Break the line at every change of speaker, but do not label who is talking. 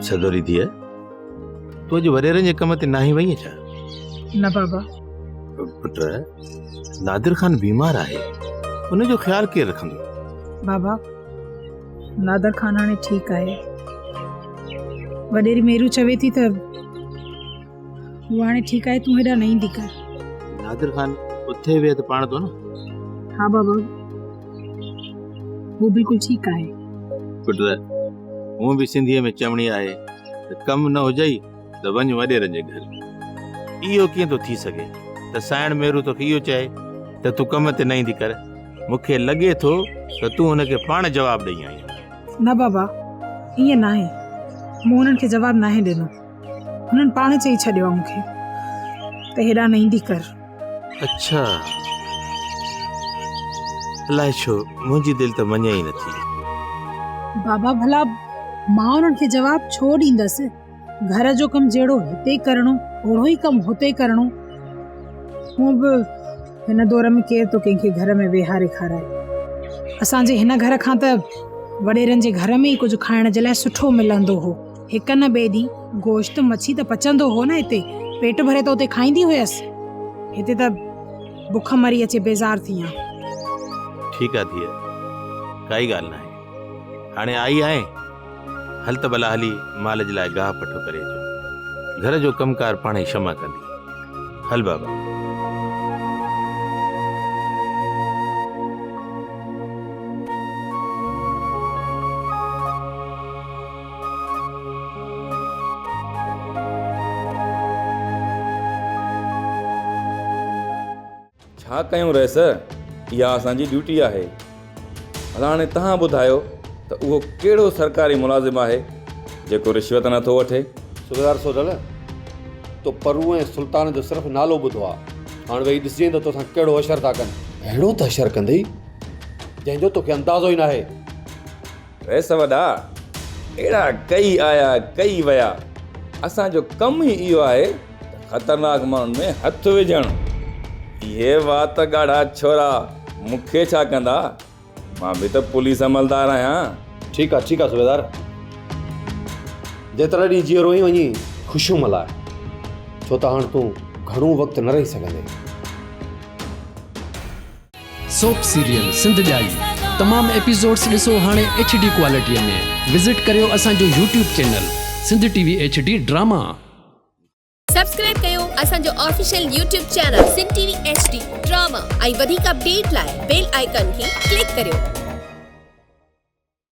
سدوري ڌيء، تون اڄ وڏيرن جي ڪم تي ناهين وئين ڇا؟
نه بابا.
پٽ، نادر خان بيمار آهي، ان جو خيال ڪير رکندو؟
بابا، نادر خان هاڻي ٺيڪ آهي. وڏيري ميرو چوي ٿي ته هو هاڻي ٺيڪ آهي، تون هيڏانهن نه ايندي ڪر.
نادر خان اٿي ويهه ته پاڻ ٿو نه.
ها بابا، هو بلڪل ٺيڪ آهي.
پٽ، هونء به سنڌيء ۾ چوڻي آهي ته ڪم نه هجئي ته وڃ وڏيرن جي گهر. اهو ڪيئن ٿو ٿي سگهي ته سائڻ ميرو توکي اهو چئي ته تون ڪم تي نه ايندي ڪر. مون کي لڳي ٿو ته تون هن کي پاڻ جواب ڏئي آئين.
نه بابا، ائين ناهي. مون هنن کي جواب ناهي ڏنو. هنن پاڻ چئي ڇڏيو آهي مون کي ته هيڏانهن نه ايندي ڪر.
اڇا. الائي ڇو منهنجي دل ته مڃي ئي نٿي.
بابا ڀلا مان انهن کي جواب ڇو ڏيندس؟ گهر جو ڪم جهڙو هتي ڪرڻو اوهڙو ئي ڪم هتي ڪرڻو. هونء به هن دور ۾ ڪير ٿو ڪنهن کي گهر ۾ ويهاري کارائي. اسان جي هن گهر کان ته وڏيرن جي گهر ۾ ئي ڪجهه کائڻ جي لاء سٺو ملندو هو. هڪ نه ٻئي ڏينهن گوشت مڇي ته پچندو هو نه هتي پيٽ ڀري ته اتي کائيندي هيس. هتي ته بک مري اچي بيزار ٿي آن.
ٺيڪ آ ڌيء، ڪائي ڳالهه ناهي. هاڻي آئي آهين، هل ته ڀلا هلي مال جي لاء گاهه پٺو ڪري اچون. گهر جو ڪم ڪار پاڻهي شمع ڪندي. هل بابا.
ڇا ڪيون رئيس، اها اسان جي ڊيوٽي آهي. ڀلا هاڻي توهان ٻڌايو ته اهو ڪهڙو سرڪاري ملازم آهي جيڪو رشوت نه ٿو وٺي؟
صوبيدار سوڍل، تو پرو ۽ سلطان جو صرف نالو ٻڌو آ، هاڻ ويهي ڏسجين ته توسان ڪهڙو حشر ٿا ڪن. اهڙو ته حشر ڪندئي، جنهن جو توکي اندازو ئي ناهي.
رئيس وڏا، اهڙا ڪئي آيا ڪئي ويا، اسان جو ڪم ئي اهو آهي ته خطرناڪ ماڻهن ۾ هٿ وجهڻ. اهي وات ڳاڙها ڇورا مون کي ڇا ڪندا؟ مان به ته پوليس عملدار آهيان.
ٺيڪ آ ٺيڪ آ صوبيدار، جيترا ڏينهن جيئرو آهين وڃي خوشيون ملهاء، ڇو ته هاڻ تون گهڻو وقت نه رهي سگهندين.
سوپ سيريل سنڌ ڄائي تمام ايپيسوڊس ڏسو هاڻي ايڇ ڊي ڪوالٽي ۾ وزٽ ڪريو اسان جو YouTube channel Sindh T V H D drama.
Subscribe ڪيو اسان جو official YouTube channel Sindh T V H D drama ۽ وڌيڪ اپڊيٽ لاء بيل آئيڪان کي ڪلڪ ڪريو.